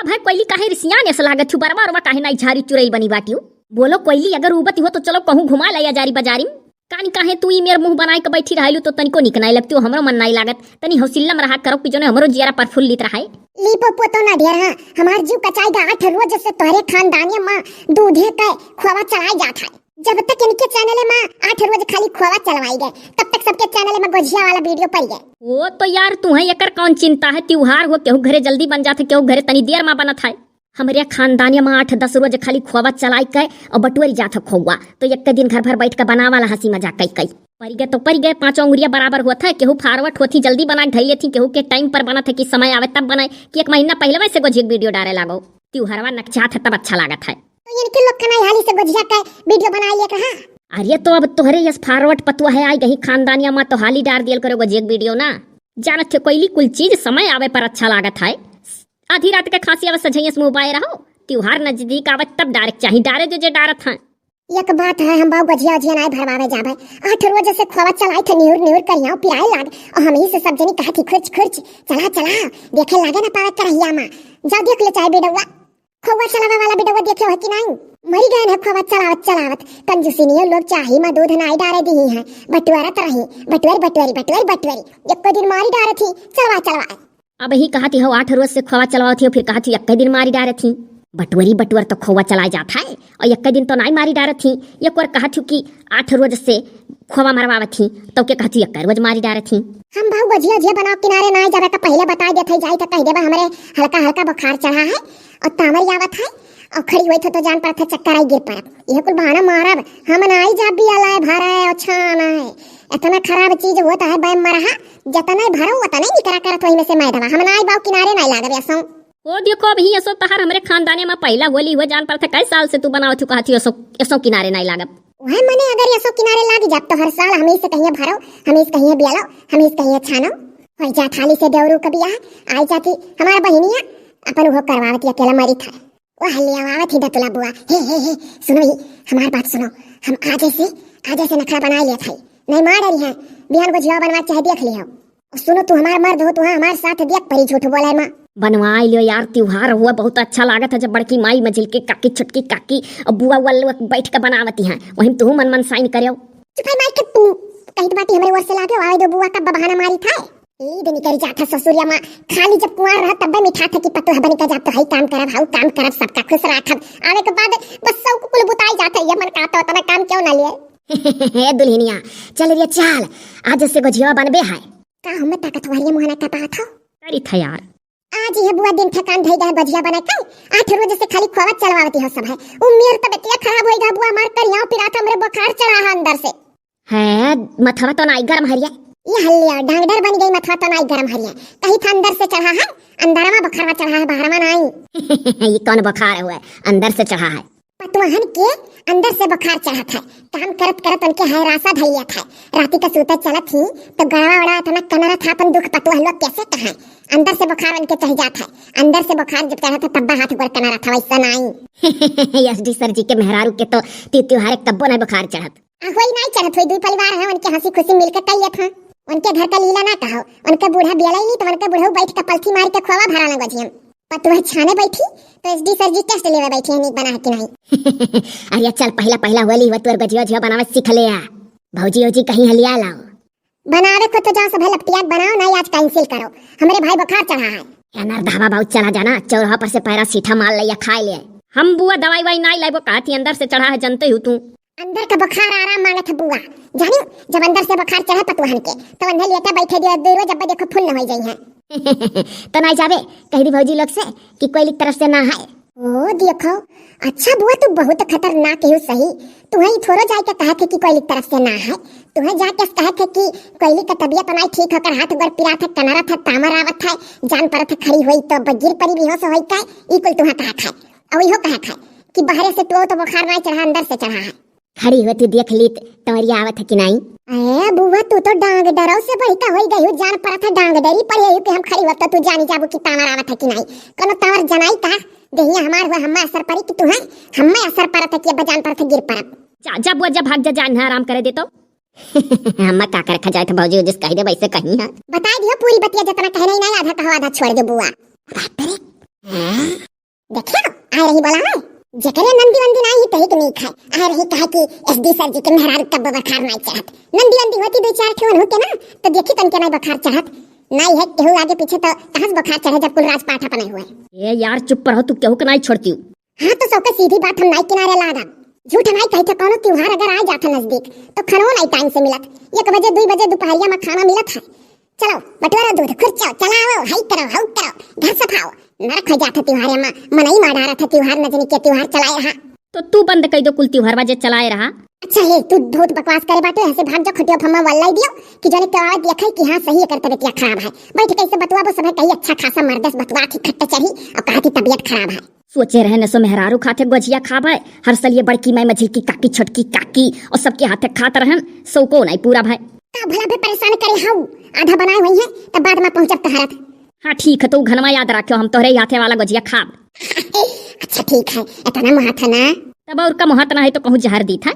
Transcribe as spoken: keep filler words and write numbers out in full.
भाई कोइली काहे रिसियान एस लागत छु, बरवा ओरवा काहे नाई झारी चुरई बनी बाटियो? बोलो कोइली, अगर उबत हो तो चलो कहूँ घुमा लाया जारी बजारी में। कानी काहे तू ई मेर मुँह बनाए के बैठी रहलू तो तनिको निक नाई लगती हो, हमरो मन नाई लागत। तनी हौसिल्ला में रहा करो कि जोने हमरो जियरा प्रफुल्लित रहे। ली पोपो तो ना ढेर, हाँ, हमार जीव कचाई गा। आठ रोज से तोहरे खानदानिया माँ दूधे के खोवा चढ़ाई जात है। जब तक इनके चैनल में आठ रोज खाली खोवा चलवाई गए, तब तक सबके चैनल में गोझिया वाला वीडियो पड़ गए। ओ तो यार, तुहे एकर कौन चिंता है? त्योहार हो, केहू घरे जल्दी बन जात है, केहू घरे तनी देर में बनत है। हमरे खानदानिया में आठ दस रोज खाली खोवा चलाई के और बटोरी जात है खोवा, तो एक दिन घर भर बैठ के बनावाला हंसी मजाक कई कई। परि गए तो परि गए, पाँचों अंगुरिया बराबर होत है, केहू forward होत ही जल्दी बना के धई लेत ही, केहू के टाइम पर बनत है कि समय आवे तब बनाए, कि एक महीना पहले वैसे गोझिया के वीडियो डारे लागो। त्योहारवा नकचात है तब अच्छा लागत है। तो इनके लोग का नाई हाली से गोझिया के वीडियो बनाए लेत रहा। अरे तो अब तोहरे यस forward पतुआ है, आई गई खानदानिया माँ तो हाली डार दियल करो गोझिया के वीडियो ना। जानत है कोइली, कुल चीज समय आवे पर अच्छा लागत है। आधी रात के खांसी आवे सझैया से मुँह बाए रहो, त्योहार नजदीक आवत तब डारे के चाही, डारे जो जे डारत हैं। एक बात है, हम बाऊ गोझिया ओझिया नाई भरवावे जाबे। आठ रोज से खोवा चलाई थे, निहुर निहुर करियाव पिराए लाग, और हम ही से सब जनी कहत ही खुर्च खुर्च, चला चला, देखे लागे ना पावे करहिया माँ। जाओ देख ले चाहे बेडौआ, खोवा चलावे वाला बेडौआ देखे हो कि नाई? मरी गए हैं खोवा चलावत चलावत। कंजूसिनियो लोग चाही माँ दूध नाई डारे दी हैं, बटुअरत रही, बटुअर बटुअरी बटुअर बटुअरी, एको दिन मारी डारे थी, चलवा चलवा। अब ही कहत हो आठ रोज से खोवा चलावत हो, फिर कहत हो एक दिन मारी डारे थी। बटुअरी बटुअर तो खोवा चलाए जात है, और एक दिन तो नाई मारी डारे थी। एक और कहत हो कि आठ रोज से खोवा मरवावत थी, तो के कहत हो एक रोज मारी डारे थी। हम बाऊ गोझिया ओझिया बनाओ किनारे नाई जाबे का पहले बताई देत है, जाई तो कह देबा हमरे हल्का हल्का बुखार चढ़ा है और तामर आवत है, और खड़ी होई तो, तो जान पड़त है चक्कर आई गिर पड़त। यह कुल बहाना मारब, हम नाई जाब बिया लाए भरे और छान है। इतना खराब चीज होत है बैम मरहा, जतने भरो उतने निकरा करत वही में से मैदवा। हम नाई बाऊ किनारे नाई लागब असो। ओ देखो, अबही असो तहार हमरे खानदाने में पहला होली हुए, जान पड़त है कई साल से तू बनावत हो, कहत हो असो, असो किनारे नाई लागब। वह मने अगर असो किनारे लाग जाब तो हर साल हम ही से कहिए भरो, हम ही से कहिए बियालो, हम ही से कहिए छानो। होई जात हाली से देवरू क बियाह, आई जाती हमार बहिनिया, अपन वो करवावती अकेला मरी था। वह ले आवत ही दतुला बुआ। हे, हे, हे, सुनो ही, हमार बात सुनो। हम आज से, आज से नखरा बनाए लेत हई। नहीं मार डरी हैं। बिहान गोझिया बनवा चाहे देख लियो। और सुनो, तू हमार मर्द हो, तू हमार साथ दिया परी झूठ बोले माँ। बनवाए लियो यार, त्योहार हुआ बहुत अच्छा लागत है जब बड़की माई, मझिलकी काकी, छोटकी काकी और बुआ उआ लोग बैठ के बनावती हैं, वहीं तू मन मन साइन करियो। चुप है माई के तू, कहित बाटी हमरे ओर से लागे, आवे दो बुआ का बहाना मारी था। ईद निकल जात है ससुरिया माँ, खाली जब कुंवार रह तब्बे मिठात है कि पतोह बन के जात है, काम करब, हऊ काम करब, सबका खुश राखब। आवे के बाद बस सब कुल बुताई जात है, ये मन कहत है उतना काम क्यों ना लिए। हे दुल्हनिया, चल रे चल, आज से गोझिया बनबे है। का हमें ताकत वाली मुहाना का पात हो? करी था यार। आज ये बुआ दिन ठेकान धई गए गोझिया बना के, आठ रोज से खाली खोवा चलवावती हो सब है। उ मेर तबियतिया खराब होई गा बुआ, मार करियाव पिरात, हमरे बुखार चढ़ा है अंदर से। है, मथवा तो नाई गरम हरिया। ये हल्लिया, डांगडर बन गई, मथवा तो नाई गरम हरिया। कहीं था अंदर से चढ़ा है, अंदर में बुखारवा चढ़ा है, बाहर में नाई। ये कौन बुखार हुआ है, अंदर से चढ़ा है? पतुहन के अंदर से बुखार चढ़त है, काम करत करत उनके है रासा धैलिया था। राती का सूते चलत ही तो गड़वा उड़ा इतना कनरत है, अपन दुख पतुह लोग कैसे कहें। अंदर से बुखार उनके चढ़ जात है, अंदर से बुखार जब चढ़त है तब हाथ गोड़ कनरत है, वैसा नाई। एसडी सर जी के मेहरारू के तो ती त्योहार कब्बो नहीं बुखार चढ़त। आ, होई नाई चढ़त होई, दुई परिवार है, उनके हंसी खुशी मिलके कई लेत हैं। उनके घर का लीला ना कहो, उनके बूढ़ा बियलई ली तो उनके बूढ़ऊ बैठ के पलथी मार के खोवा भरा लग बजियन। पतुआ छाने बैठी तो एसडी सर जी टेस्ट लेवे बैठी है, नीक बना है कि नहीं। अरे चल, पहला पहला होली हुआ, तोर गजिया जिया बनावे सीख ले आ। भौजी ओजी कहीं हलिया लाओ। बनावे को तो जाओ, सब लपटिया के बनाओ, नहीं आज कैंसिल करो, हमरे भाई बुखार चढ़ा है। ए नरदहवा बाबू, चला जाना, चौराहा पर से पैरासीटामोल ले या खाए ले। हम बुआ दवाई वाई नाई लाइबो, कहती अंदर से चढ़ा है, जनते हो तू। अंदर का बुखार आराम मांगत है बुआ, जानी जब अंदर से बुखार चढ़े पतुहन के, तो अंदर लेटा बैठे दियो, दो रोज अब देखो फुल न हो जाई है। तो नाई जाबे, कह दी भौजी लोग से कि कोई तरफ से ना है। ओ देखो, अच्छा बुआ, तू बहुत खतरनाक हो सही। तुम्हें ई थोड़ो जाए के कहा थे कि कोयली के तरफ से ना है। तुम्हें जाके कहा थे कि कोयली का तबियत नाई ठीक होकर हाथ गोड़ पिरात है, कनरत है, तामर आवत है, जान परत है खड़ी होई तो ब-, गिर परी, बेहोश होई का, ई कुल तुम्हें कहा था। और इहो कहा था कि बाहरे से तो, तो बुखार नाई चढ़ा, अंदर से चढ़ा है। खड़ी होती देख लीत, तंवरिया आवत है कि नाई? ए बुआ, तू तो डांग डरौ से बढ़ के होई गई हो, जान परत है डांग डरी पड़े हो कि हम खड़ी होत तो तू जानी जाबू कि तामर आवत है कि नाई। कोनो तामर जनाई का? देहिया हमार हुआ, हम्मे असर परी कि तू है? हम्मे असर परत है कि अब जान परत है गिर परब। जा, जा बुआ, जा, भाग जा, जा, इन्हें आराम करे दे तो। हम्मे का करे खा जाए थे भौजी, जिस कही दे वैसे कही है। बताई दियो पूरी बतिया, जितना कहना ही नहीं, आधा कहो आधा छोड़ दे बुआ। बाप रे। हैं? रही बोला है, जेकरे नंदी वंदी नाई ही तही के नीक है। आ रही कहा कि एसडी सर जी के मेहरारू कब बखार नाई चढ़त। नंदी वंदी होती दो चार ठे होके ना, तो देखी तनके नाई बखार चढ़त। नाई है केहू आगे पीछे तो कहाँ से बखार चढ़े जब कुल राजपाट अपने हुए। ए यार चुप रहो, तू केहू के नाई छोड़ती हूँ। हाँ तो सबके सीधी बात हम नाई किनारे लादब। झूठ नाई कही थे, कौनो त्योहार अगर आ जात है नजदीक तो खानो नाई टाइम से मिलत। एक बजे दो बजे दोपहरिया में खाना मिलत है। चलो बटोरो दूध, खुरचो, चलाओ, हाई करो, हाउ करो, घर सफाओ। नरक हो जात है त्योहारे में, मनई मार डारत है त्योहार, नजनी के त्योहार चलाए रहा। तो तू बंद कई दो कुल त्योहार जे चलाए रहा। अच्छा हे, तू बहुत बकवास करे बाटे, ऐसे भाग जा खटिया फम्मा वाला दियो कि जने के आवाज देखे कि हाँ सही एकर तबीयत खराब है। बैठ कैसे बतुआबो, सब कही अच्छा खासा मर्दस बतुआ थी खट्टा चढ़ी और कहा थी तबीयत खराब है। सोचे रहे न सो मेहरारू खाते गोजिया खाबे, हर साल ये बड़की माई मझिलकी काकी छोटकी काकी और सबके हाथे खात रहन, सो को नहीं पूरा भाई। का भला भी परेशान करे हाउ, आधा बनाए हुई है तब बाद में पहुंचब तहरत। हाँ ठीक है, तो घनवा याद रखियो, हम तोहरे हाथे वाला गोजिया खाब। अच्छा ठीक है, इतना महत है ना। तब और का महत ना है तो कहूँ जहर दी था।